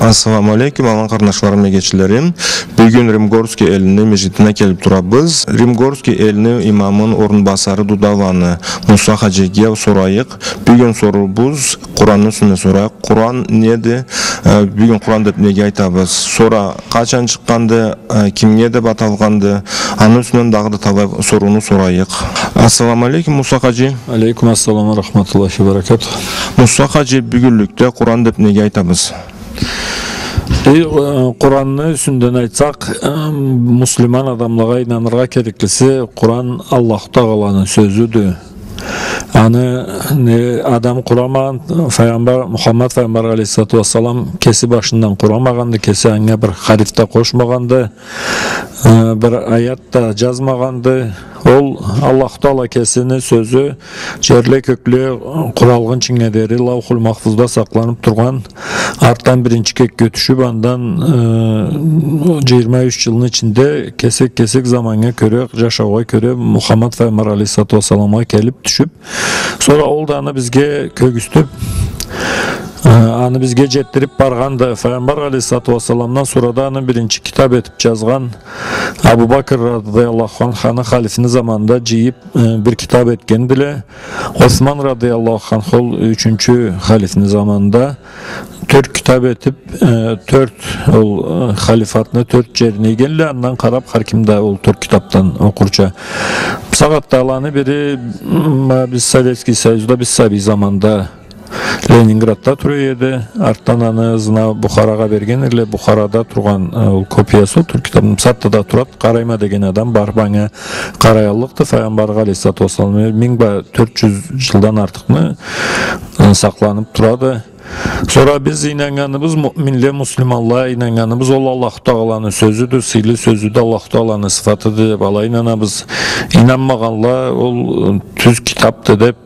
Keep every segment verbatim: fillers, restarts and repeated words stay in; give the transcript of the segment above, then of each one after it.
Ассаламу алейкум, алан къарнашларым, эгечлерим. Бюгюн Римгорский элни межгитине келип турабыз. Римгорский элни имамын орунбасары Дудаланы Муса хаджиге сорайыкъ. Бюгюн соруубуз Къуранны юсюнден сорайыкъ. Къуран неди? Э, бюгюн Къуран деп неге айтабыз? Сора къачан чыкъгъанды? Э, кимге деп аталгъанды? Аны юсюнден дагъыда талай сорууну сорайыкъ. Ассаламу алейкум, Муса хаджи. Алейкум ассалам ва рахматуллахи ва баракатух. Муса хаджи, бюгюнлюкде Къуран деп неге айтабыз? Э, э, Къуранны юсюнден айтсакъ, э, муслиман адамлагъа ийнаныргъа кереклиси, Къуран Аллаху Тагъаланы сёзюдю. Аны не адам къурамагъан, файгъамбар, Мухаммад файгъамбар алейхиссалату вассалам кеси башындан къурамагъанды, кеси анга бир хариф да къошмагъанды, э, бир аят да джазмагъанды. Ол Аллаху Тагъала кесини сёзю джерле, кёкле къуралгъынчынга дери Лаухул Махфузда сакъланып тургъан, артдан биринчи кекге тюшюп, андан, э, джыйырма юч джылны ичинде кесек-кесек заманнга кёре, джашаугъа кёре Мухаммад файгъамбар алейхиссалату вассаламгъа келип тюшюп, сора ол да аны бизге кёргюзтюп, э, аны бизге джетдирип баргъанды. Файгъамбар алейхиссалату вассаламдан сора да аны биринчи китап этип джазгъан Абу Бакр радыяллаху анху, аны халифни заманында джыйып, э, бир китап этгендиле. Осман радыяллаху анху ол ючюнчю халифни заманында тёрт китап этип, э, тёрт, ол, э, халифатны тёрт джерине ийгенле, андан къарап хар ким да ол тёрт китапдан окъурча. Бусагъатда аланы бири, м, биз Советский Союзда, биз сабий заманда Ленинградда тура эди. Артдан аны ызына Бухарагъа берген эдиле. Бухарада тургъан, э, ол копиясы, ол тёрт китапны бусагъатда да турады. Къарайма деген адам барып анга къараяллыкъды. Файгъамбаргъа алейхиссалату вассалам, э, минг бла тёрт джюз джылдан артыкъны, э, сакъланып турады. Сора биз ийнаннганыбыз, муъминле, муслиманла ийнаннганыбыз, ол Аллаху Тагъаланы сёзюдю, сыйлы сёзюдю, Аллаху Тагъаланы сыфатыды деп алай ийнанабыз. Ийнанмагъанла, ол, э, тюз китапды деп,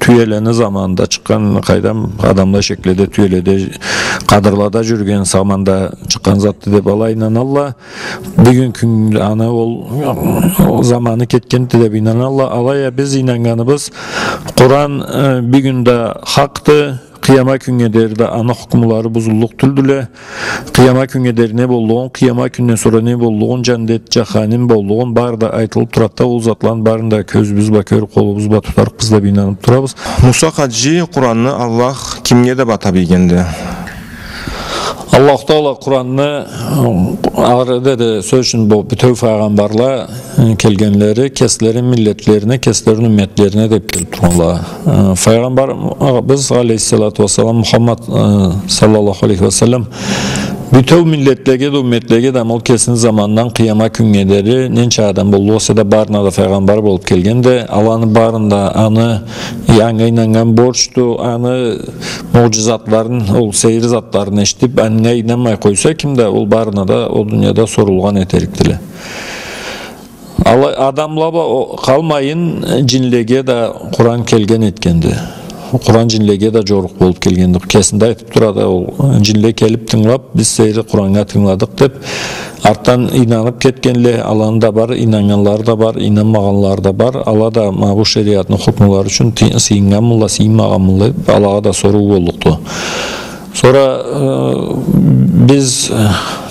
тюелени заманында чыкъгъан, къайдам, адамла эшекледе, тюеледе, къадырлада джюрюген заманда чыкъгъан затды деп алай ийнанала. Бюгюн кюн аны ол, ол заманы кетгенди деп ийнанала. Алай а биз ийнаннганыбыз, Къуран, э, бюгюн да хакъды, къыяма кюннге дери да аны хукмулары бузуллукъ тюлдюле. Къыяма кюннге дери не боллугъун, къыяма кюнден сора не боллугъун, джандет, джаханим боллугъун, бары да айтылып турады да, ол затланы барын да кёзюбюз бла кёрюп, къолубуз бла тутарыкъбыз деп ийнанып турабыз. Муса хаджи, Къуранны Аллах кимге деп атап ийгенди? Аллаху Тагъала Къуранны, ары деди, сёз ючюн, бу бютеу файгъамбарла, э, келгенлери кеслерини миллетлерине, кеслерини умметлерине деп келип тургъанла. Э, файгъамбарыбыз алейхиссалату вассалам, Мухаммад, э, саллаллаху алейхи ва саллам, бютеу миллетлеге да, умметлеге да, ол кесини заманындан къыяма кюннге дери ненча адам боллукъ эсе да, барына да файгъамбар болуп келгенди. Аланы барында аны, анга ийнаннган борчду, аны муъджизатларын, ол сейир затларын эшитип, анга ийнанмай къойса ким да, ол барына да ол дунияда сорулгъан этерикдиле. Алай адамла бла о-, къалмайын, джинлеге да Къуран келген этгенди. Къуран джинлеге да джорукъ болуп келгенди. Кесинде айтып турады, ол джинле келип тынгылап, биз сейир Къураннга тынгыладыкъ деп, артдан ийнанып кетгенле, аланы да бар, ийнаннганлары да бар, ийнанмагъанлары да бар. Ала да ма бу шериатны хукмулары ючюн ты-, сыйыннганмыла, сыйынмагъанмыла деп, алагъа да соруу боллукъду. Сора, э, биз,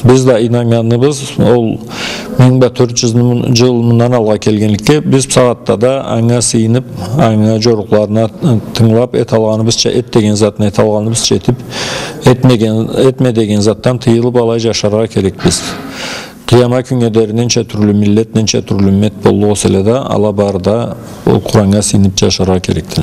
биз да ийнаннганыбыз, ол минг бла тёрт джюз джыл мындан алгъа келгенликге, биз бусагъатда да анга сыйынып, анга джорукъларына тынгылап, эталгъаныбызча, эт деген затны эталгъаныбызча этип, этмеген, этме деген затдан тыйылып, алай джашаргъа керекбиз. Къыяма кюннге дери ненча тюрлю миллет, ненча тюрлю уммет боллукъ эселе да, ала бары да ол Къураннга сыйынып джашаргъа керекди.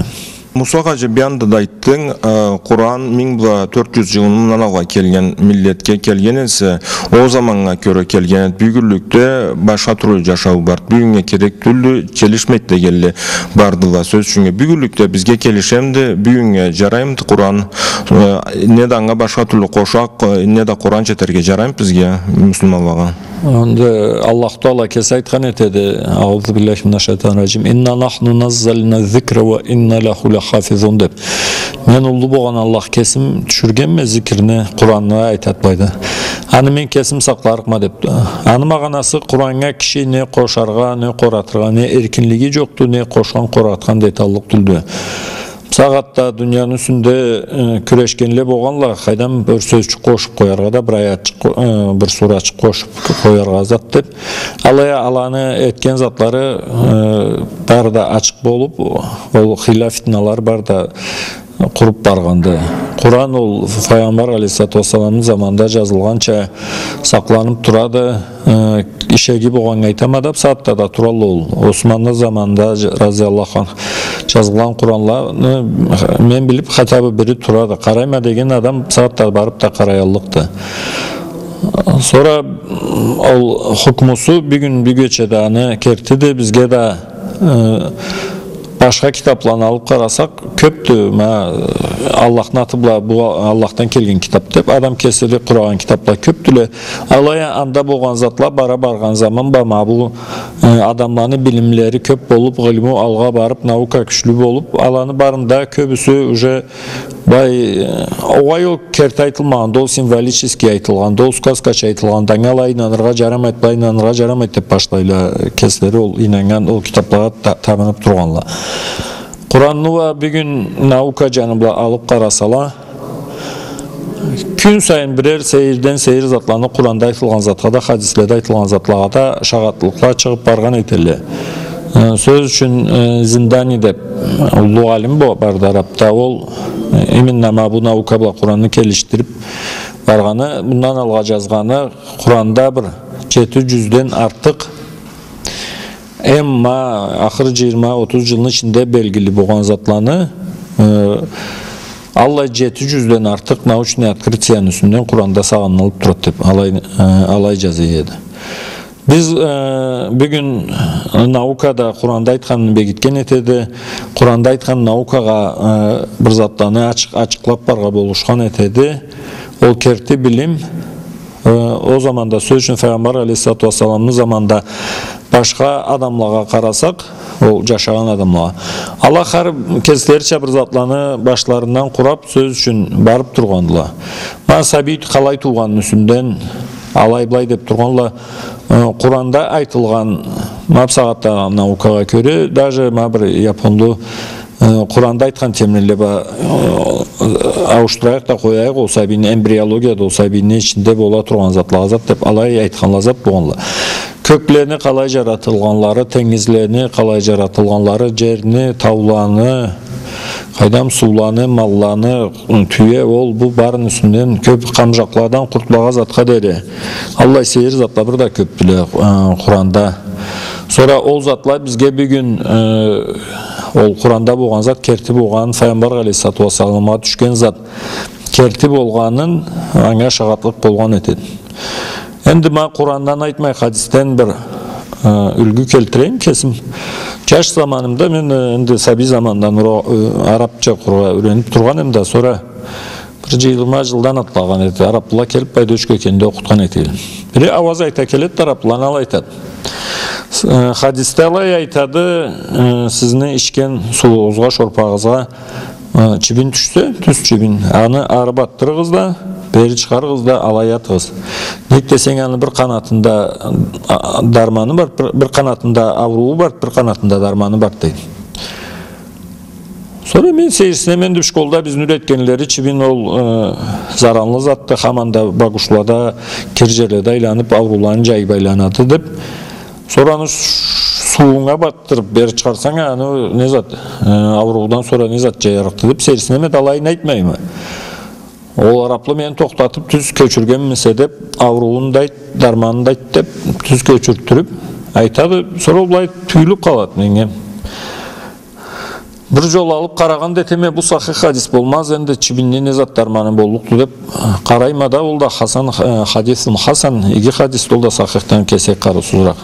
Муса хаджи, бир анда да айтдынг, э, Къуран минг бла тёрт джюз джыл мындан алгъа келген миллетге келген эсе, ол заманнга кёре келген эди. Бюгюнлюкде башха тюрлю джашау барды. Бюгюннге керек тюлдю, келишмейди дегенле бардыла. Сёз ючюн, бюгюнлюкде бизге келишемиди, бюгюннге джараймыды Къуран, э, неда анга башха тюрлю къошакъ, э, неда Къуран джетерге джараймыды бизге, муслиманлагъа? Энди Аллаху Тагъала кеси айтхан этеди, أعوذ بالله من الشيطان الرجيم، إنا نحن نزلنا الذكر وإنا له لحافظون деп. Мен уллу болгъан Аллах кесим тюшюргенме зикирни, Къуранны, айтады былайда. Аны мен кесим сакъларыкъма деп. Аны магъанасы, Къураннга киши не къошаргъа, не къоратыргъа, не эркинлиги джокъду, не къошхан, къоратхан да эталлыкъ тюлдю. Бусагъатда дунияны юсюнде, э, кюрешгенле болгъанла, къайдам, бир сёзчюк къошуп къояргъа да, бир аятчыкъ къо-, э, бир сурачыкъ къошуп къояргъа зат деп. Алай а аланы этген затлары, э, бары да ачыкъ болуп, ол хыйла, фитналар бары да къуруп баргъанды. Къуран ол Файгъамбар алейхиссалату уассаламны заманында джазылгъанча сакъланып турады. Э, ишеги болгъаннга айтама да, бусагъатда да туралла ол. Османны заманында, дж-, разияллаху анху, джазылгъан Къуранланы, мен билип, хотя бы бири турады. Къарайма деген адам бусагъатда барып да къараяллыкъды. Сора ол хукмусу бюгюн, бюгече чейин да аны кертиди, бизге да, э, башха китапланы алып къарасакъ, кёпдю, ма, Аллахны аты бла, бу Аллахдан келген китап деп, адам кеси къурагъан китапла кёпдюле. Алай а анда болгъан затла бара баргъан заман бла, ма бу, э, адамланы билимлери кёп болуп, илму алгъа барып, наука кючлю болуп, аланы барында кёбюсю уже былай, э, огъай, ол керти айтылмагъанды, ол символический айтылгъанды, ол сказкача айтылгъанды, анга алай ийнаныргъа джарамайды, былай ийнаныргъа джарамайды деп башлайла кеслери ол ийнаннган, ол китаплагъа та-, табынып тургъанла. Къуранны уа бюгюн наука джаны бла алып къарасала, кюн сайын бирер сейирден сейир затланы, Къуранда айтылгъан затха да, хадиследе айтылгъан затлагъа да шагъатлыкъла чыгъып баргъан этелле. Э, сёз ючюн, э, Зиндани деп уллу алим бу, барды Арапда. Ол, э, именно ма бу наука бла Къуранны келишдирип баргъаны, мындан алгъа джазгъаны Къуранда бир джети джюзден артыкъ, эм ма ахыр джыйырма, отуз джылны ичинде белгили болгъан затланы, э, аллай джети джюзден артыкъ научный открытияны юсюнден Къуранда сагъынылып турады деп, алай, э, алай джаза эди. Биз, э, бюгюн наукада Къуранда айтханын бегитген этеди. Къуранда айтхан наукагъа, э, бир затланы ачыкъ-, ачыкълап баргъа болушхан этеди. Ол керти билим, э, ол заманда, сёз ючюн, Файгъамбар алейхиссалату уассаламны заманда башха адамлагъа къарасакъ, ол джашагъан адамлагъа, ала хар кеслерича бир затланы башларындан къурап, сёз ючюн, барып тургъандыла. Ма сабий къалай туугъанны юсюнден алай-былай деп тургъанла, э, Къуранда айтылгъан, ма бусагъатда наукагъа кёре, даже ма бир японлу, э, Къуранда айтхан темирле бла, э, ауушдурайыкъ да къояйыкъ, ол сабийни, эмбриологияда ол сабийни ичинде бола тургъан затлагъа зат деп алай айтханла зат болгъанла. Кёклени къалай джаратылгъанлары, тенгизлени къалай джаратылгъанлары, джерни, тауланы, къайдам, сууланы, малланы, тюе, ол, бу барыны юсюнден кёп къамджакъладан къуртлагъа затха дери. Аллай сейир затла бир да кёпдюле, э, Къуранда. Сора ол затла бизге бюгюн, э, ол Къуранда болгъан зат керти болгъанын, Файгъамбар алейхиссалату уассаламгъа тюшген зат керти болгъанын анга шагъатлыкъ болгъан этеди. Энди ма Къурандан айтмай, хадисден бир, э, юлгю келтирейим кесим. Джаш заманымда мен, э, энди сабий замандан ура-, э, арапча къургъа юренип тургъан эм да, сора бир джыйырма джылдан атлагъан эди. Араплыла келип, Байдёчка экенде окъутхан этелле. Бири ауаз айта келеди да, араплыланы алай айтады. С-, э, хадисде алай айтады, э, сизни ичген суугъузгъа, шорпагъызгъа, э, чибин тюшсе, тюз чибин, аны ары батдырыгъыз да, бери чыгъарыгъыз да, алай атыгъыз. Нек десенг, аны бир къанатында, а, дарманы бар, бир, бир къанатында аурууу бар, бир къанатында дарманы бар, дейди. Сора мен сейирсинеме, энди школда бизни юретгенлери, чибин ол, э, заранлы затды, хаманда багушлада, кир джерледе айланып, аурууланы джайып айланады деп. Сора аны с-, сууунга батдырып, бери чыгъарсанг, аны не зат, э, ауруудан сора не зат джаярыкъды деп сейирсинеме да, алайын айтмайма. Ол араплы мени тохтатып, тюз кёчюргенмисе деп, ауруун да айт, дарманын да айт деп, тюз кёчюртдюрюп айтады. Сора ол былай тюйюлюп къалады меннге. Бир джол алып къарагъан да этеме, бу сахих хадис болмаз, энди чибинни не зат дарманы боллукъду деп къарайма да, ол да хасан, э, хадисун хасан, иги хадисди, ол да сахихден кесек къарыусузуракъ.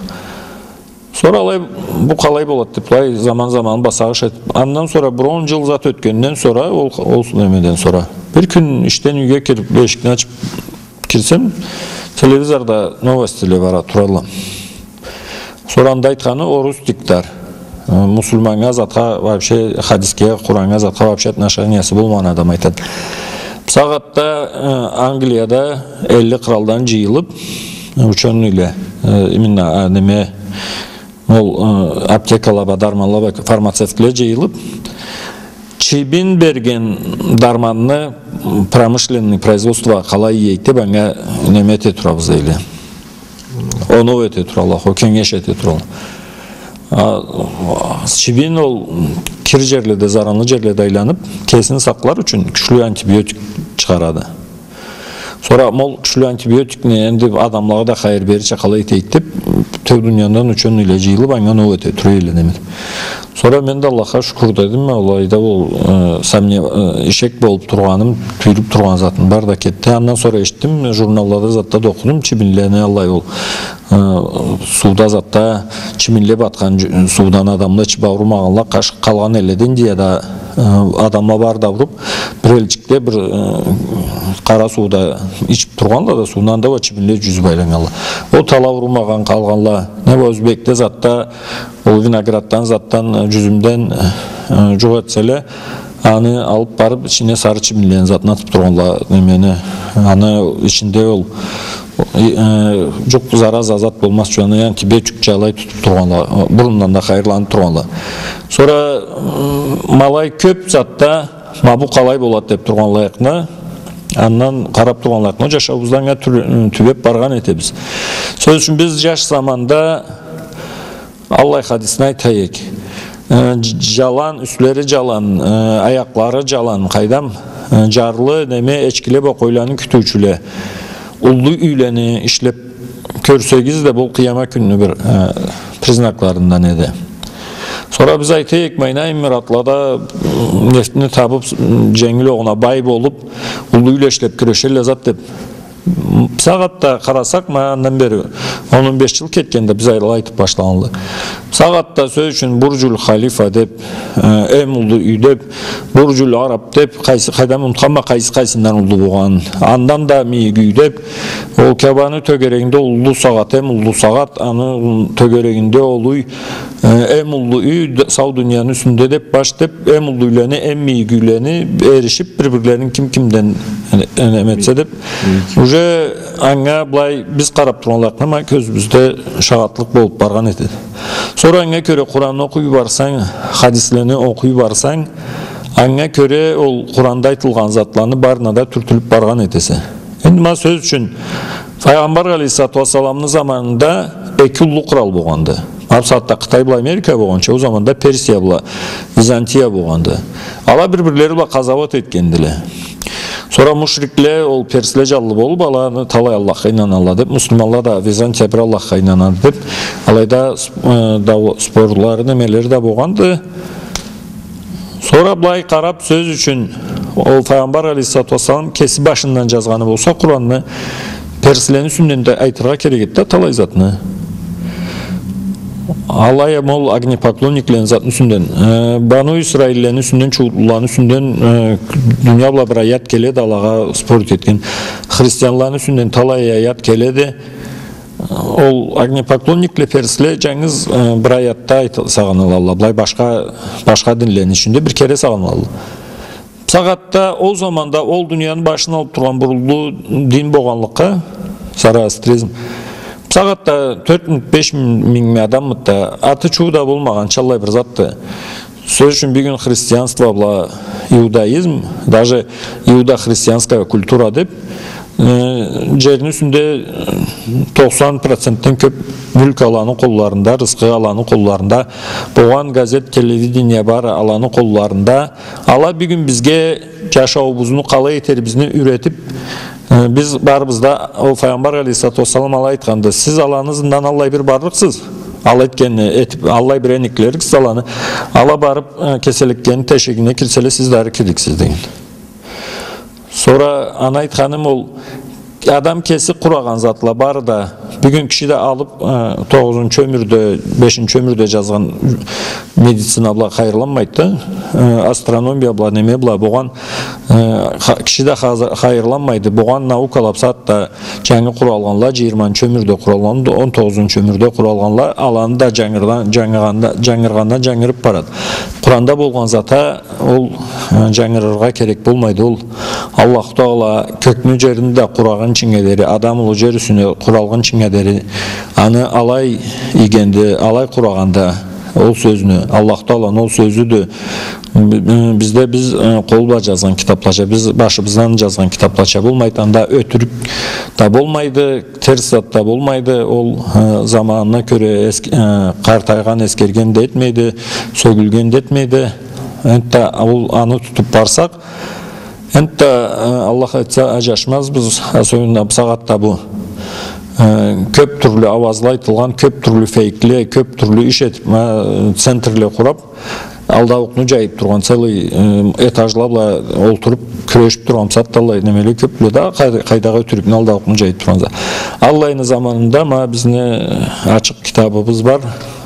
Сора алай, бу къалай болады деп, былай заман-заман бла сагъыш этип. Андан сора бир он джыл зат ётгенден сора, ол, ол немеден сора, бир кюн ишден юйге кирип, эшикни ачып кирсем, телевизорда новостиле бара туралла. Сора анда айтханы, орус диктор. Э, муслиманнга затха вообще, хадисге, Къураннга затха вообще отношениясы болмагъан адам айтады. Бусагъатда, э, Англияда элли къралдан джыйылып, э, учёныйле, э, именно, э, неме, ол, э, аптекала бла, дарманла бла, фармацевтле джыйылып, Чибин берген дарманны промышленный производствогъа къалай иейик деб, анга неме эте турабыз, дейле. Оноу эте туралла, хо, кенгеш эте туралла. А, чибин ол кир джерледе, заранлы джерледе айланыб, кесин сакълар ючюн кючлю антибиотик чыгъарады. Сора ол кючлю антибиотикни энди адамлагъа да хайыр берирча къалай этейик деб, тёб дуниядан учёныйле джыйылыб, анга оноу эте тура эдиле, неме. Сора мен да Аллахха шукур дедим, алайда ол, э, сомне-, э, ишек болуб тургъаным, тюйюлюб тургъан затым бары да кетди. Андан сора эшитдим, журналлада, затда да окъудум, чибинлени аллай ол, э, сууда, затда, чибинле батхан джу-, суудан адамла ичиб ауругъанла, къаш-, къалгъан элледе, Индияда, э, адамла бары да ауругъан, бир элчик да бир, э, къара суу да ичиб тургъанла да, суундан да уа чибинле джюзюб айланнганла. Ол талай ауругъан къалгъанла, не бу Ёзбекде, затда, ол винограддан, затдан, э, джюзюмден, э, джукъ этселе, аны алыб барыб, ичине сары чибинлени, затын атыб тургъанла, немени, аны ичинде ол, э, джукъ зараза зат болмаз ючюн, аны антибиотикча алай тутуб тургъанла, бурундан да хайырланыб тургъанла. Сора, м, ма алай кёб затда, ма бу къалай болад деб тургъанлайыкъны, андан къараб тургъанлайыкъны, джашауубузда анга тюбе-, тюбеб баргъан этебиз. Сёз ючюн, биз джаш заманда аллай хадисни айтайыкъ. Э, дж-, джалан, юслери джалан, э, аякълары джалан, къайдам, э, джарлы, неме, эчкиле бла къойланы кютюучюле, уллу юйлени ишлеб кёрсегиз да, бу къыяма кюнню бир, э, признакларындан эди. Сора биз айтайыкъ, майнайын миратлада, м, нефтни табыб, м, дженгил огъуна бай болуб, уллу юйле ишлеб кюрешелле зат деб. М, бусагъатда къарасакъ, ма андан бери он, он беш джыл кетгенди биз алай айтыб башлагъанлы. Бусагъатда, сёз ючюн, Бурджул Халифа деб, э, эм уллу юй деб, Бурджул Араб деб, къайсы, къайдам, унутханма, къайсы къайсындан уллу болгъан. Андан да мийик юй деб, ол Каабаны тёгерегинде уллу сагъат, эм уллу сагъат, аны тёгерегинде ол юй, э, эм уллу юй, д-, сау дунияны юсюнде деб, баш деб, эм уллу юйлени, эм мийик юйлени эришиб, бир-бирлерин ким кимден, э, неме этсе деб, уже анга былай биз къараб тургъанлайыкъны, ма кёзюбюзде шагъатлыкъ болуб баргъан этеди. Сора анга кёре Къуранны окъуй барсанг, хадислени окъуй барсанг, анга кёре ол Къуранда айтылгъан затланы барына да тюртюлюб баргъан этесе. Энди, ма, сёз ючюн, Файгъамбар алейхиссалату уассаламны заманында эки уллу кърал болгъанды. Ма бусагъатда Къытай бла Америка болгъанча, ол заманда Персия бла Византия болгъанды. Ала бир-бирлери бла къазауат этгендиле. Сора мушрикле, ол персле джанлы болуб, аланы талай Аллахха ийнаналла деб, муслиманла да, Византия бир Аллахха ийнанады деб, алайда сп-, э, дау-, спорлары, немелери да болгъанды. Сора былай къараб, сёз ючюн, ол Файгъамбар алейхиссалату уассалам кеси башындан джазгъаны болса Къуранны, перслени юсюнден да айтыргъа керек эди да талай затны. Алай эм ол огнепоклонниклени затны юсюнден, э, Бану Исраиллени юсюнден, чууутлуланы юсюнден, э, дуния бла бир аят келеди, алагъа спорить этген. Христианланы юсюнден талай аят келеди. Ол огнепоклонникле, персле джангыз, э, бир аятда айт-, сагъанылалла. Былай башха, башха динлени ичинде бир кере сагъанылалла. Бусагъатда, ол заманда ол дунияны башын алыб тургъан бир уллу дин болгъанлыкъгъа, зороастризм. Бусагъатда тёрт минг, беш минг адаммыды да, аты-чыуу да болмагъанча аллай бир затды. Сёз ючюн, бюгюн христианство бла иудаизм, даже иудохристианская культура деб, э, джерни юсюнде, э, тохсан процентден кёб мюлк аланы къолларында, рысхы аланы къолларында, болгъан газет, телевидение бары аланы къолларында. Ала бюгюн бизге джашауубузну къалай этерибизни юретиб, э, биз барыбыз да, ол Файгъамбар алейхиссалату уассалам алай айтханды: «Сиз аланы ызындан аллай бир барлыкъсыз, алай этгенни этиб, аллай бир эниклериксиз аланы, ала барыб, э, кеселиклени тешегине кирселе, сиз да ары кирликсиз», — деген. Сора аны айтханым ол, адам кеси къурагъан затла бары да, бюгюн киши да алыб, э, тогъузунчу ёмюрде, бешинчи ёмюрде джазгъан медицина бла хайырланмайды да, э, астрономия бла, неме бла, болгъан, э, ха-, киши да хазы-, хайырланмайды. Болгъан наукала бусагъатда джангы къуралгъанла, джыйырманчы ёмюрде къуралгъан, он тогъузунчу ёмюрде къуралгъанла, аланы да джангырдан-, джангыргъанда-, джангыргъандан джангырыб барады. Къуранда болгъан зат а ол, э, джангырыргъа керек болмайды. Ол Аллаху Тагъала кёкню, джерни да къурагъынчынга дери, адам улу джер юсюне къуралгъынчынга дери, аны алай ийгенди, алай къурагъанда, Ол сёзню, Аллаху Тааланы ол сёзюдю. Б-, б-, бизде биз, э, къол бла джазгъан китаплача, биз башыбыздан джазгъан китаплача болмайды, анда ётюрюк да болмайды, терс зат да болмайды, ол, э, заманына кёре эск-, э, къартайгъан, эсгерген да этмейди, сёгюлген да этмейди. Энтда ол аны тутуп барсакъ, энтда, э, Аллах айтса, аджашмазбыз, особенно бусагъатда бу, э, кёп тюрлю ауазла айтылгъан, кёп тюрлю фейкле, кёп тюрлю иш этип, ма-, центрле къурап, алдаукъну джайып тургъан, целый, э, этажла бла олтуруп, кюрешип тургъан бусагъатда аллай немеле кёп бла да, къай-, къайдагъы ётюрюкню алдаукъну джайып тургъан за-. Аллайны заманында ма бизни ачыкъ китабыбыз бар.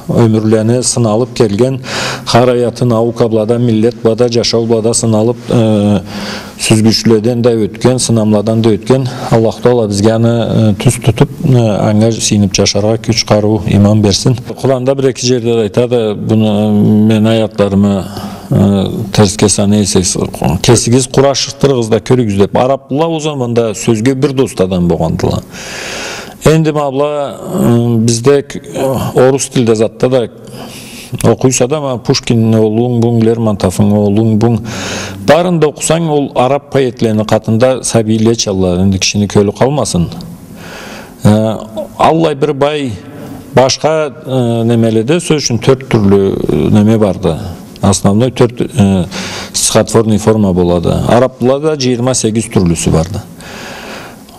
Ёмюрлени сыналып келген, хар аяты наука бла да, миллет бла да, джашау бла да сыналып, э, сюзгючледен да ётген, сынамладан да ётген. Аллаху Таала бизге аны, э, тюз тутуп, э, анга сыйынып джашаргъа кюч, къарыу, иман берсин. Къуранда бир-эки джерде да айтады, буну мен аятларыма, э, терсге санай эсегиз, кесигиз къурашдырыгъыз да кёрюгюз деп. Араплыла ол заманда сёзге бир дос адам болгъандыла. Энди ма была, ы, бизде к-, орус тилде затда да окъуйса да, ма Пушкинни олунг бунг, Лермонтовну олунг бунг, барын да окъусанг, ол араб поэтлени къатында сабийлечалла, энди кишини кёлю къалмасын. Э, аллай бир бай, башха, э, немеледе, сёз ючюн, тёрт тюрлю, э, неме барды. Основной тёрт, э, стихотворный форма болады. Араблада джыйырма сегиз тюрлюсю барды.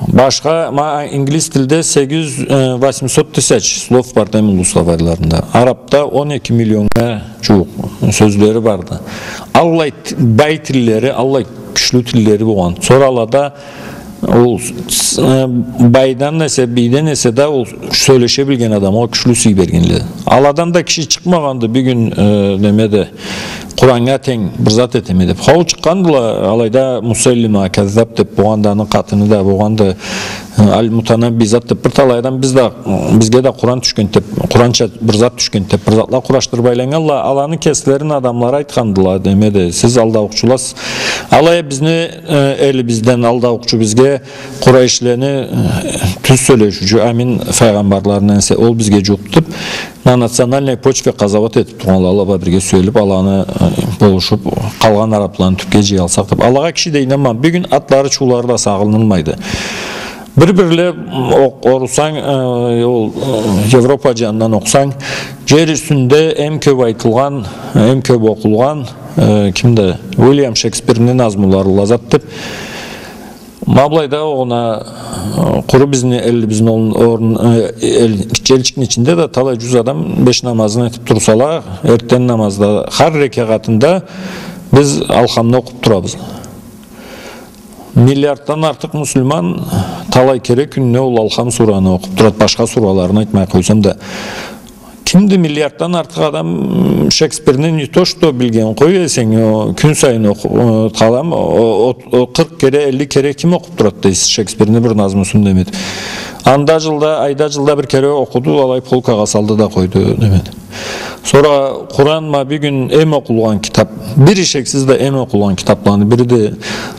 Башха, ма, инглиз тилде сегиз, э, восемьсот тысяч слов барды эм уллу словарьларында. Арабда он эки миллионнга джууукъ сёзлери барды. Аллай т-, бай тиллери, аллай кючлю тиллери болгъан. Сора алада ол с-, э, байдан эсе, бийден эсе да ол сёлеше билген адамгъа кючлю сый бергенле. Аладан да киши чыкъмагъанды, бюгюн, э, немеде, Къураннга тенг бир зат этеме деп. Хау, чыкъгъандыла, алайда Мусайлима Каззаб деп болгъанды, аны къатыны да болгъанды, э, Аль-Мутанабби зат деп бир талай адам, биз да, бизге да Къуран тюшген деп, Къуранча бир зат тюшген деп, бир затла къурашдырып айланнганла, аланы кеслерини адамлары айтхандыла, немеде, сиз алдаукъчуласыз. Алай бизни, э, элибизден алдаукъчу бизге Къурайшлени, э, тюз сёлешиучю Амин файгъамбарларындан эсе, ол бизге джууукъду деп, на национальной почве къазауат этип тургъанла, ала бла бирге сюелип, аланы, э, болушуп, къалгъан арабланы тюпге джыялсакъ деп. Алагъа киши да ийнанмагъан. Бюгюн атлары, чуулары да сагъынылмайды. Бир-бирле, м, о-, орусанг, э, ол, э, Европа джанындан окъусанг, джер юсюнде эм кёп айтылгъан, эм кёп окъулгъан, э, кимди? Уильям Шекспирни назмуларыла зат деп. Ма былайда огъуна, э, къуру бизни элибизни орун, орун, э, эл-, Гитче Элчикни ичинде да талай джюз адам беш намазын этип турсала, эртден намазда хар рекагъатында биз Алхамны окъуп турабыз. Миллиарддан артыкъ муслиман талай кере кюнде ол Алхам сураны окъуп турады, башха сураларын айтмай къойсам да. Кимди миллиарддан артыкъ адам Шекспирни не то что билген, къой эсенг, о, кюн сайын окъу-, о, къалам, о, о, о, къыркъ кере, элли кере ким окъуп турады дейсиз Шекспирни бир назмусун, демеди. Анда джылда, айда, джылда бир кере окъуду, алай полкагъа салды да къойду, демеди. Сора Къуран ма бюгюн эм окъулгъан китап, бир ишексиз да эм окъулгъан китапланы бириди.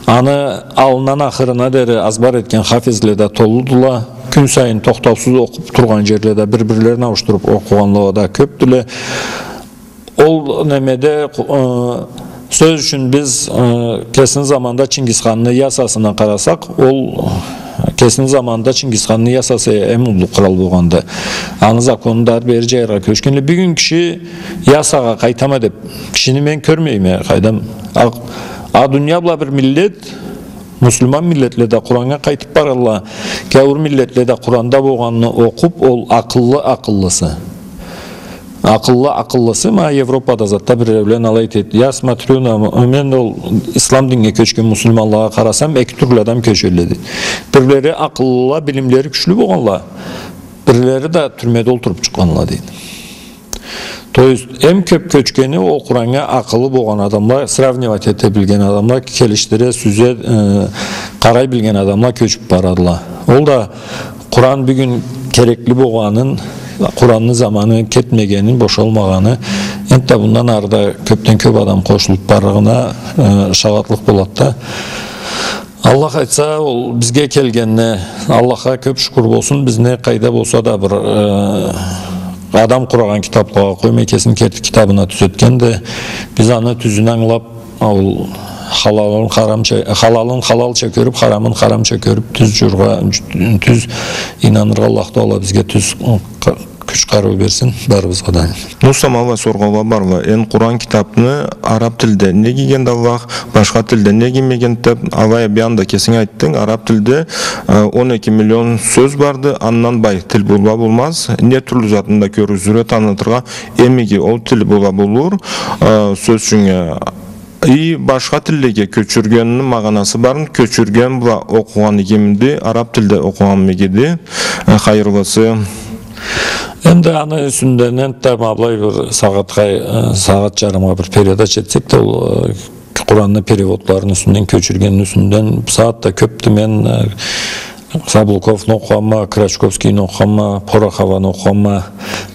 Аны аллындан ахырына дери азбар этген хафизле да толудула. Кюн сайын тохтаусуз окъуп тургъан джерледе бир-бирлерин ауушдуруп окъугъанла да кёпдюле. Ол немеде, э, сёз ючюн биз, э, кесини заманда Чингисханны ясасына къарасакъ, ол кесини заманда Чингисханны ясасы эм уллу кърал болгъанды. Аны закону да бери джайыргъа кёчгенле. Бюгюн киши ясагъа къайтама деп, кишини мен кёрмейме, къайдам. А, а дуния бла бир миллет, муслиман миллетле да Къураннга къайтып баралла, гяуур миллетле да Къуранда болгъанны окъуп, ол акъыллы акъыллысы. Акъыллы акъыллысы, ма Европада затда биреулен алай этеди. Я смотрю на, мен ол ислам динге кёчген муслиманлагъа къарасам, эки тюрлю адам кёчелле, дейди. Бирлери акъыллыла, билимлери кючлю болгъанла, бирлери да тюрмеде олтуруп чыкъгъанла, дейди. То есть, эм кёп кёчгени ол Къураннга акъылы болгъан адамла, сравнивать эте билген адамла, келишдире, сюзе, э, къарай билген адамла кёчюп барадыла. Ол да Къуран бюгюн керекли болгъанын, Къуранны заманы кетмегенин, бошалмагъаны, энтда мындан ары да кёпден кёп адам къошулуп барлыгъына, э, шагъатлыкъ болады да. Аллах айтса, ол бизге келгенине Аллахха кёп шукур болсун, бизни къайда болса да бир, э, адам къурагъан китаплагъа къоймай, кесини керти китабына тюзетгенди. Биз аны тюзюн ангылап, ол халалын харамча, халалын халалча кёрюп, харамын харамча кёрюп, тюз жургъа, тюз ийнаныргъа Аллах Таала бизге тюз кю-, кюч-къарыу берсин барыбызгъа да. Досум, аллай соргъаула барла. Энди Къуран китапны араб тилде нек ийгенди Аллах, башха тилде нек иймегенди деп, алай бир анда кесинг айтдынг. Араб тилде, э, он эки миллион сёз барды, андан бай тил болургъа болмаз. Не тюрлю затын да кёргюзюрге, танытыргъа, эм иги ол тил болургъа болур. Э, сёз ючюн, э, и башха тиллеге кёчюргенни магъанасы барын, кёчюрген бла окъугъан игимиди, араб тилде окъугъан игиди, э, хайырлысы. Энди аны юсюнден энтда ма былай бир сагъатха, э, сагъат жарымгъа бир передача этсек да, ол, э, Къуранны переводларыны юсюнден, кёчюргенни юсюнден, бусагъатда кёпдю. Мен, э, Саблуковну окъугъанма, Крачковскийни окъугъанма, Порохованы окъугъанма,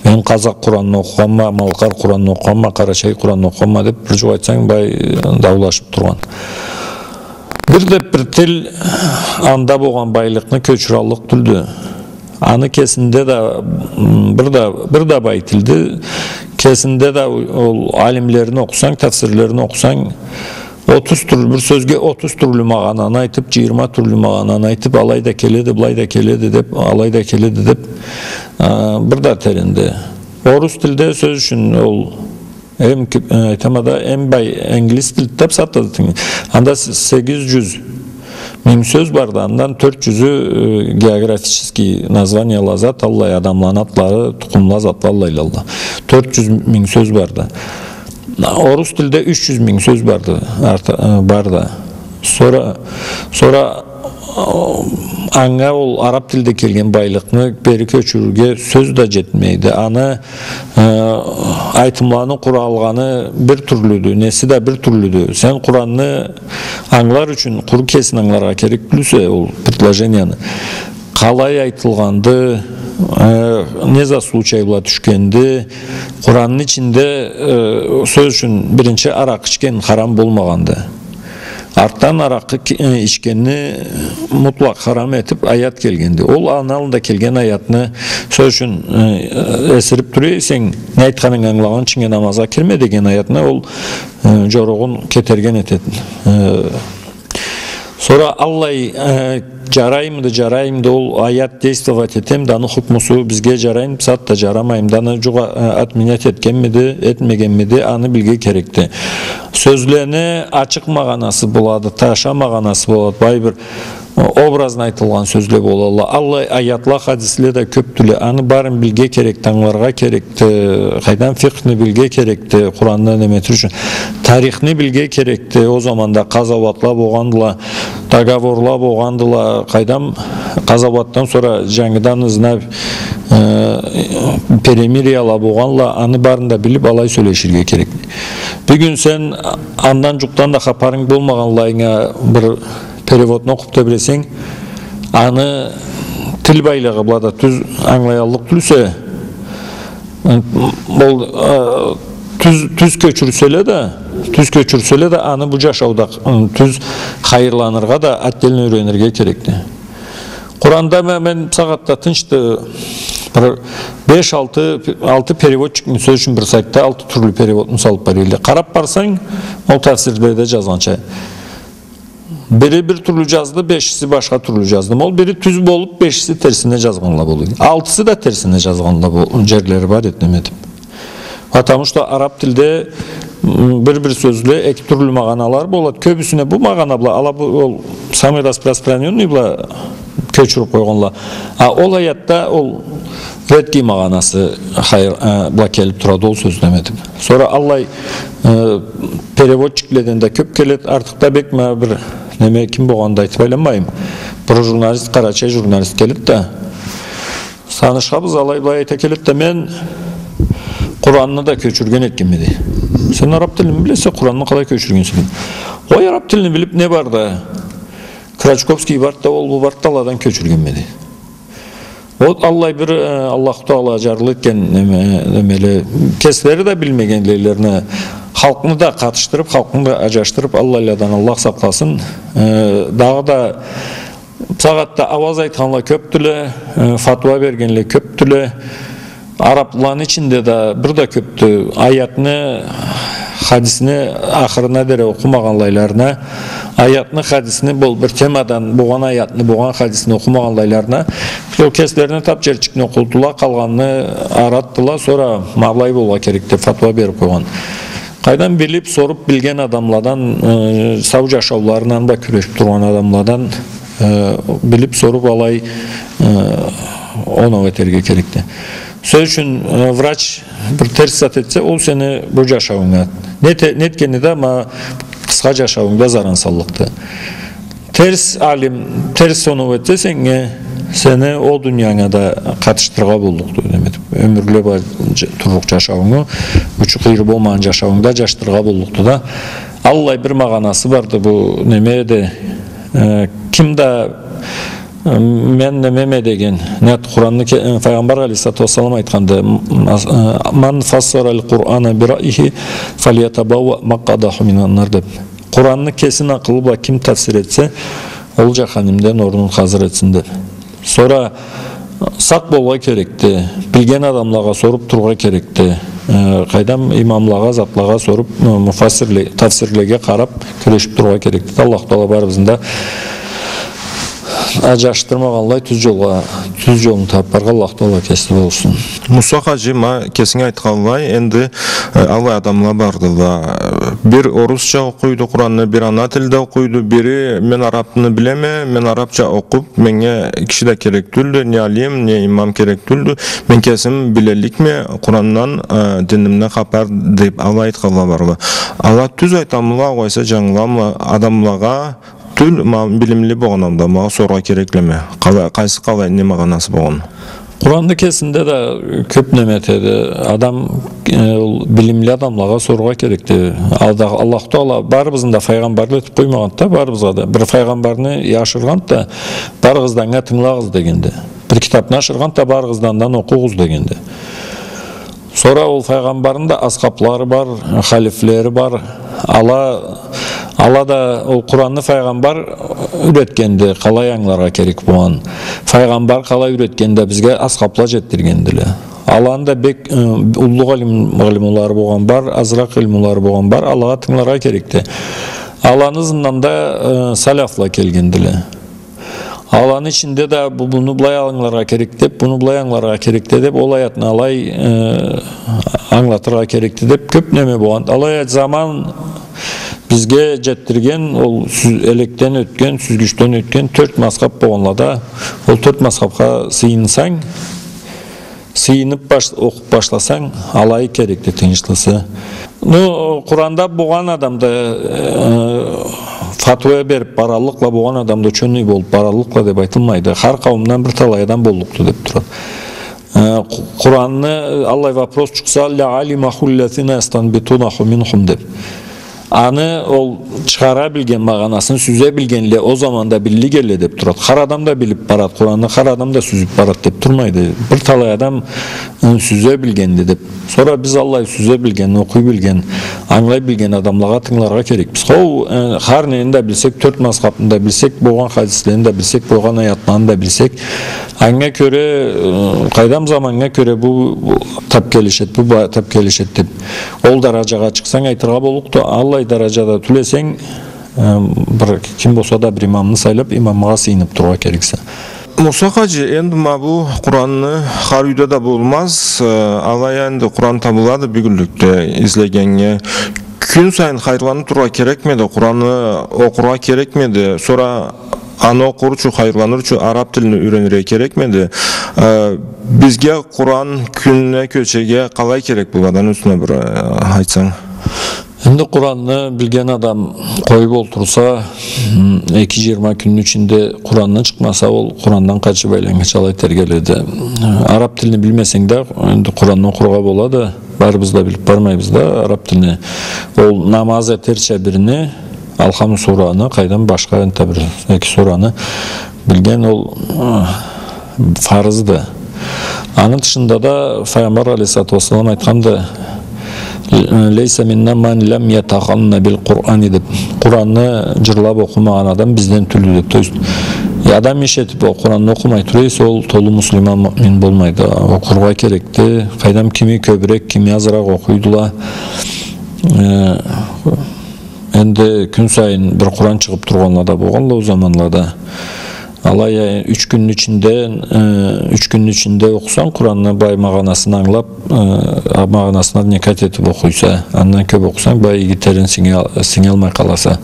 мен къазакъ Къуранны окъугъанма, малкъар Къуранны окъугъанма, къарачай Къуранны окъугъанма деп, бир жукъ айтсанг, былай, э, даулашып тургъан. Бир да бир тил анда болгъан байлыкъны кёчюраллыкъ тюлдю. Аны кесинде да, м, бир да, бир да бай тилди. Кесинде да ол алимлерини окъусанг, тафсирлерини окъусанг, отуз тюрлю, бир сёзге отуз тюрлю магъананы айтып, жыйырма тюрлю магъананы айтып, алай да келеди, былай да келеди деп, алай да келеди деп, а, бир да теренди. Орус тилде, сёз ючюн, ол эм ки-, э, айтама да, эм бай инглиз тилди да, бусагъатда да тынг-, анда с-, сегиз жюз минг сёз барды, андан тёрт жюзю, э, географический названиела зат, аллай адамланы атлары, тукъумла, затла, аллайла. Тёрт жюз минг сёз барды. Орус тилде юч жюз минг сёз барды, арта-, э, барды. Сора, сора, э, анга ол араб тилде келген байлыкъны бери кёчюрюрге сёз да жетмейди. Аны, э, айтымланы къуралгъаны бир тюрлюдю, неси да бир тюрлюдю. Сен Къуранны ангылар ючюн къуру кесин ангыларгъа керек тюлсе, ол предложенияны къалай айтылгъанды, э, не за случай бла тюшгенди, Къуранны ичинде, э, сёз ючюн, биринчи аракъы ичген харам болмагъанды. Артдан аракъы ки-, э, ичгенни мутлакъ харам этип аят келгенди. Ол аны аллында келген аятны, сёз ючюн, э, эсирип тура эсенг, не айтханынгы ангылагъынчынга намазгъа кирме деген аятны ол, э, жоругъун кетерген этеди. Э, сора аллай, э, жараймыды, жараймыды, ол аят действовать этемиди, аны хукмусу бизге жараймыды, бусагъатда жарамаймыды, аны жукъ-, э, отменять этгенмиди, этмегенмиди, аны билге керекди. Сёзлени ачыкъ магъанасы болады, таша магъанасы болады, былай бир, э, образно айтылгъан сёзле болалла. Аллай аятла, хадисле да кёпдюле, аны барын билге керекди, ангыларгъа керекди, къайдам, фикъхны билге керекди, Къуранны неме этер ючюн. Тарихни билге керекди, ол заманда къазауатла болгъандыла, договорла болгъандыла, къайдам, къазауатдан сора жангыдан ызына, э, перемирияла болгъанла, аны барын да билип, алай сёлеширге керек. Бюгюн сен андан жукъдан да хапарынг болмагъанлайынга бир переводну окъуп тебиресенг, аны тил байлыгъы бла да тюз ангылаяллыкъ тюлсе, ол, э, тюз, тюз кёчюрселе да, тюз кёчюрселе да, аны бу жашауда, э, тюз хайырланыргъа да отдельно юйренирге керекди. Къуранда ме-, мен бусагъатда тынчды, бир беш-алты, алты переводчикни, сёз ючюн, бир сайтда алты тюрлю переводну салып бара эдиле. Къарап барсанг, ол тафсирледе жазгъанча. Бири бир тюрлю жазды, бешиси башха тюрлю жазды. Ол бири тюз болуп, бешиси терсине жазгъанла болду. Алтысы да терсине жазгъанла бол-, жерлери бар эди, неме этип. Потому что араб тилде, м, бир-бир сёзле эки тюрлю магъаналары болады. Кёбюсюне бу магъана бла, ала бу, ол самый распространённый бла кёчюрюп къойгъанла. А ол аятда ол редкий магъанасы хайыр, э, бла келип турады ол сёз, неме этип. Сора аллай, э, переводчикледен да кёп келеди, артыкъ да бек ма бир неме ким болгъанын да айтып айланмайым. Бир журналист, къарачай журналист келеди да, танышханбыз, алай-былай айта келеди да, мен Къуранны да кёчюрген этгенме, дейди. Сен араб тилни билесе, Къуранны къалай кёчюргенсе? Ой, араб тилни билип не барды? Крачковский барды да, ол бу барды да, аладан кёчюргенме, дейди. Вот аллай бир, э, Аллаху Таала жарлы этген неме-, немеле, кеслери да билмеген жерлерин, халкъны да къатышдырып, халкъны да ажашдырып, аллайладан Аллах сакъласын. Э, дагъыда бусагъатда ауаз айтханла кёпдюле, э, фатуа бергенле кёпдюле. Араплыланы ичинде да бир да кёпдю аятны, хадисни ахырына дери окъумагъанлайларына, аятны, хадисни, бу бир темадан болгъан аятны, болгъан хадисни окъумагъанлайларына, ол кеслерине тап джерчикни окъудула, къалгъанны аратдыла, сора ма былай болургъа керек деб фатва бериб къойгъан. Къайдан билиб, соруб билген адамладан, э, сау джашауларындан да кюрешиб тургъан адамладан, э, билиб, соруб алай, э, оноу этерге керекди. Сёз ючюн, э, врач бир терс зат этсе, ол сени бу джашауунга, не те-, нетгени да ма къысха джашауунгда заран саллыкъды. Терс алим терс оноу этсе сеннге, сени ол дуниянгда къатышдырыргъа боллукъду, неме этиб, ёмюрле бла дж-, турлукъ джашауунгу, учу-къыйыры болмагъан джашауунгда джашдырыргъа боллукъду да. Аллай бир магъанасы барды бу немеде, э, ким да, э, мен немеме деген, не ат-, Къуранны ке-, э, Файгъамбар алейхиссалату уассалам айтханды, м-, м-, ас-, э, «Ман фассара аль-Къурана би раъйихи фальятабауа макъадаху минан нар», деб. Къуранны кесини акъылы бла ким тафсир этсе, ол джаханимден орнун хазыр этсин деб. Сора сакъ болургъа керекди, билген адамлагъа соруб турургъа керекди. Э, къайдам, имамлагъа, затлагъа соруб, э, муфассирле-, тафсирлеге къараб, кюрешиб турургъа керекди. Аллаху Тагъала барыбызны да аджашдырмагъанлай тюз джолгъа, тюз джолну табаргъа Аллаху Тагъала кеси болсун. Муса хаджи, ма кесинг айтханлай, энди, э, аллай адамла бардыла. Бир орусча окъуйду Къуранны, бир ана тилде окъуйду, бири мен арабны билеме, мен арабча окъуб, меннге киши да керек тюлдю, не алим, не имам керек тюлдю, мен кесим билелликме Къурандан, э, динимден хапар деб алай айтханла бардыла. Ала тюз айтамыла, огъесе джангыламыла, адамлагъа тюл, ма, билимли болгъан адамлагъа сорургъа кереклеме. Къала-, къайсы къалай, не магъанасы болгъан? Къуранны кесинде да кёб неме этеди. Адам, э, ол билимли адамлагъа сорургъа керекди. Алда-, Аллаху Тагъала барыбызны да файгъамбарлы этиб къоймагъанды да, барыбызгъа да. Бир файгъамбарны ашыргъанды да, барыгъыз да анга тынгылагъыз дегенди. Бир китабны ашыргъанды да, барыгъыз да андан окъугъуз дегенди. Сора ол файгъамбарны да асхаблары бар, халифлери бар. Ала, ала да ол Къуранны файгъамбар юретгенди, къалай ангыларгъа керек болгъан. Файгъамбар къалай юретгенди, бизге асхабла джетдиргендиле. Аланы да бек, э, уллу илм-, илмулары болгъан бар, азыракъ илмулары болгъан бар, алагъа тынгыларгъа керекди. Аланы ызындан да, э, саляфла келгендиле. Аланы ичинде да бу, муну былай ангыларгъа керекди деб, муну былай ангыларгъа керекди деб, ол аятны алай, э, ангылатыргъа керекди деб, кёб неме болгъан. Алай а заман бизге джетдирген, ол сюз-, элекден ётген, сюзгючден ётген тёрт мазхаб болгъанла да, ол тёрт мазхабха сыйынсанг, сыйыныб баш-, окъуб башласанг, алай керекди тыйыншлысы. Ну, Къуранда болгъан адамда, э, фатуа бериб бараллыкъла, болгъан адамда учёный болуб бараллыкъла деб айтылмайды. Хар къауумдан бир талай адам боллукъду деб турады. Э, Къу-, Къуранны аллай вопрос чыкъса, «Ля алимаху ллязина ястанбитунаху минхум» деб. Аны ол чыгъара билген, магъанасын сюзе билгенле, ол заманда биллик элле деб турады. Хар адам да билиб барады Къуранны, хар адам да сюзюб барады деб турмайды. Бир талай адам, ы, сюзе билгенди деб. Сора биз аллай сюзе билген, окъуй билген, ангылай билген адамлагъа тынгыларгъа керекбиз. Хоу, ы, хар нени да билсек, тёрт мазхабны да билсек, болгъан хадислени да билсек, болгъан аятланы да билсек, анга кёре, ы, къайдам, заманнга кёре бу, бу тап келишед, бу ба-, тап келишед деб. Ол даражагъа чыкъсанг, айтыргъа боллукъду, аллай даражада тюл эсенг, э, бир ким болса да бир имамны сайлаб, имамгъа сыйыныб турургъа керексе. Муса хаджи, энди ма бу Къуранны хар юйде да болмаз, э, алай а энди Къуран табылады бюгюнлюкде излегеннге. Кюн сайын хайырланыб турургъа керекмиди, Къуранны окъургъа керекмиди, сора аны окъур ючюн, хайырланыр ючюн араб тилни юренирге керекмиди? Э, бизге Къуран кюннге кёчерге къалай керек болады, аны юсюне бир, э, айтсанг. Энди Къуранны билген адам къоюб олтурса, м, эки джыйырма кюнню ичинде Къурандан чыкъмаса, ол Къурандан къачыб айланнгынча алай тергеледи. Араб тилни билмесенг да, энди Къуранны окъургъа болады. Барыбыз да билиб бармайбыз да араб тилни. Ол намаз этерча бирни, Алхам сураны, къайдам, башха энтда бир эки сураны билген, ол, э, фарызды. Аны тышында да Файгъамбар алейхиссалату уассалам айтханды, «Лейса минна ман лам ятагъанна бил Къурани», деб. Къуранны джырлаб окъумагъан адам бизден тюлдю деб. То есть, Адам иш этип, ол Къуранны окъумай тура эсе, ол толу муслиман, муъмин болмайды. Окъургъа керекди. Къайдам, кими кёбюрек, кими азыракъ окъуйдула. Э, энди кюн сайын бир Къуран чыгъып тургъанла да болгъанла ол заманлада. Алай а, юч кюнню ичинде, э, юч кюнню ичинде окъусанг Къуранны, бай магъанасын ангылап, э, а, магъанасына вникать этип окъуйса, андан кёп окъусанг, бай иги терен сингел-, сингелмей къаласа.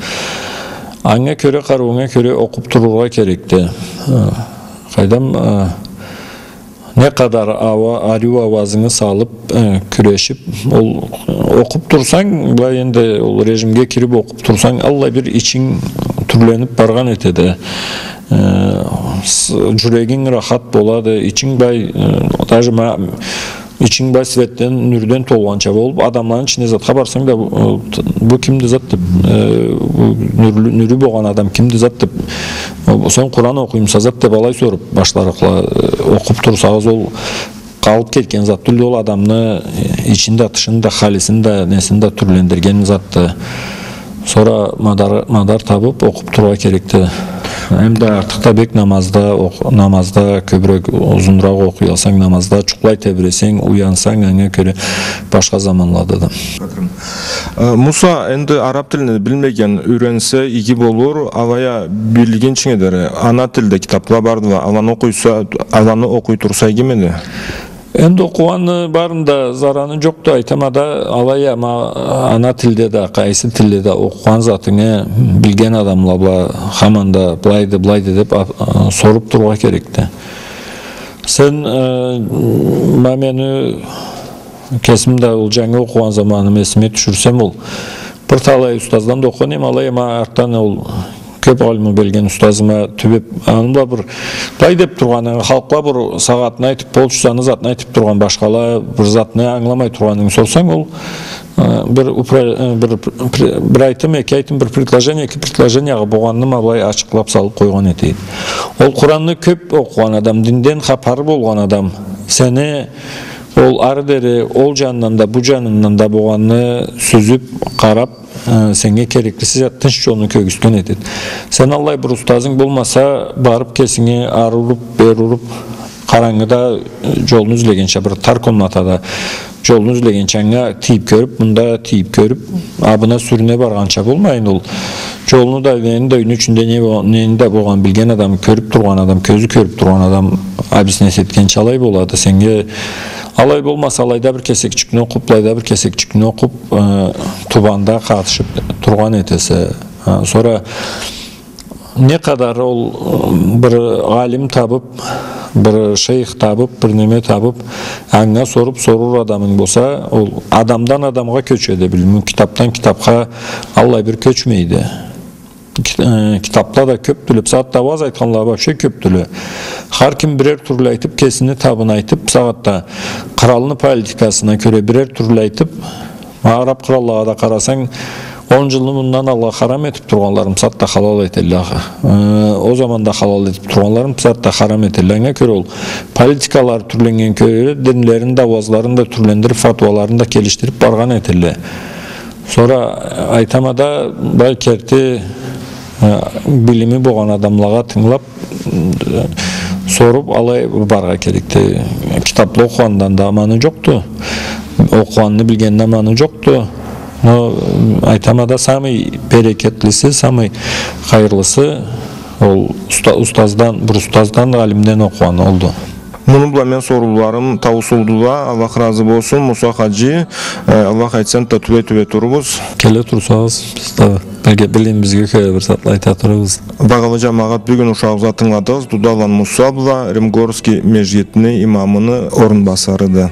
Анга кёре, къарыуунга кёре окъуп турургъа керекди. Э, къайдам, э, не къадар ава-, ариу ауазынгы салып, э, кюрешип, ол, э, окъуп турсанг, былай энди ол режимге кирип окъуп турсанг, аллай бир ичинг тюрленип баргъан этеди. Э, с-, джюрегинг рахат болады, ичинг былай, э, даже ма-, ичинг былай светден, нюрден толгъанча болуп, адамланы ичине затха барсанг да, бу, э, бу кимди зат деп, э, бу нюрлю, нюрю болгъан адам кимди зат деп, э, сен Къуран окъуймуса зат деп алай соруп башларыкъла, э, окъуп турсагъыз, ол къалып кетген зат тюлдю, ол адамны, э, ичин да, тышын да, халисин да, несин да тюрлендирген затды. Сора мадар, мадар табып, окъуп турургъа керекди. Эм да артыкъ да бек намазда, окъ-, намазда кёбюрек, узунуракъ окъуялсанг, намазда джукълай тебиресенг, уянсанг, анга кёре башха заманлада да. Э, Муса, энди араб тилни билмеген юренсе иги болур, алай а билгинчинге дери, ана тилде китапла бардыла, аланы окъуйса, аланы окъуй турса игимиди? Энди окъугъанны барында зараны джокъду, айтама да, алай а ма-, ана тилде да, къайсы тилде да окъугъан затынгы билген адамла бла, хаманда былайды, былайды деп, а, а, соруп турургъа керекди. Сен, э, ма мени кесим да ол джангы окъугъан заманым эсиме тюшюрсем, ол бир талай устаздан да окъугъан эм, алай а ма артдан ол кёп алиму билген устазыма тюбеп, аны бла бир былай деп тургъанын, халкъгъа бир сагъатын айтып, полчасаны затын айтып тургъан, башхала бир затны ангыламай тургъанын сорсанг, ол, э, бир упра-, э, бир пр-, пр-, бир айтым, эки айтым, бир предложение, эки предложениягъа болгъанын ма былай ачыкълап салып къойгъан этеди. Ол Къуранны кёп окъугъан адам, динден хапары болгъан адам, сени ол ары дери, ол джанындан да, бу джанындан да болгъанны сюзюп, къарап, э, сеннге кереклиси зат тынч джолну кёргюзтген этеди. Сен аллай бир устазынг болмаса, барып кесинги ары уруп, бери уруп, къарангыда, э, джолну излегенча, бир тар комнатада джолну излегенча, анга тийип кёрюп, мында тийип кёрюп, абына сюрюне баргъанча болмайын ол. Джолну да, нени да, юйню ичинде не бо-, нени да болгъан билген адам, кёрюп тургъан адам, кёзю кёрюп тургъан адам объяснять этгенча алай болады. Сеннге алай болмаса, алайда бир кесекчикни окъуп, былайда бир кесекчикни окъуп, э, тубанда къатышып тургъан этесе. Э, сора не къадар ол, э, бир алим табып, бир шейх табып, бир неме табып, анга соруп, сорур адамынг болса, ол адамдан адамгъа кёчеди билиминг, китапдан китапха аллай бир кёчмейди. Кит-, э, китапла да кёпдюле, бусагъатда ауаз айтханла вообще кёпдюле. Хар ким бирер тюрлю айтып, кесини табын айтып, бусагъатда къралны политикасына кёре бирер тюрлю айтып, араб къраллагъа да къарасанг, он джылны мындан алгъа харам этип тургъанларын бусагъатда халал этелле. Э, ол заманда халал этип тургъанларын бусагъатда харам этелле. Анга кёре ол политикалары тюрленнген кёре динлерин да, ауазларын да тюрлендирип, фатуаларын да келишдирип баргъан этелле. Сора, э, айтама да, бай керти, э, билими болгъан адамлагъа тынгылап, э, соруп, алай баргъа керекди. Китапла окъугъандан да аманы джокъду. Окъугъанны билгенни аманы джокъду. Но, э, айтама да, самый берекетлиси, самый хайырлысы ол уста-, устаздан, бир устаздан, алимден окъугъан олду. Муну бла мен сорууларым тауусулдула. Аллах разы болсун, Муса хаджи. Э, Аллах айтса, энтда тюбей-тюбей турурбуз. Келе турсагъыз, биз да бирге билимибизге кёре бир затла айта турурбуз. Багъалы джамагъат, бюгюн ушагъыбызгъа тынгыладыгъыз Дудаланы Муса бла, Римгорский межгитни имамыны орунбасарыды.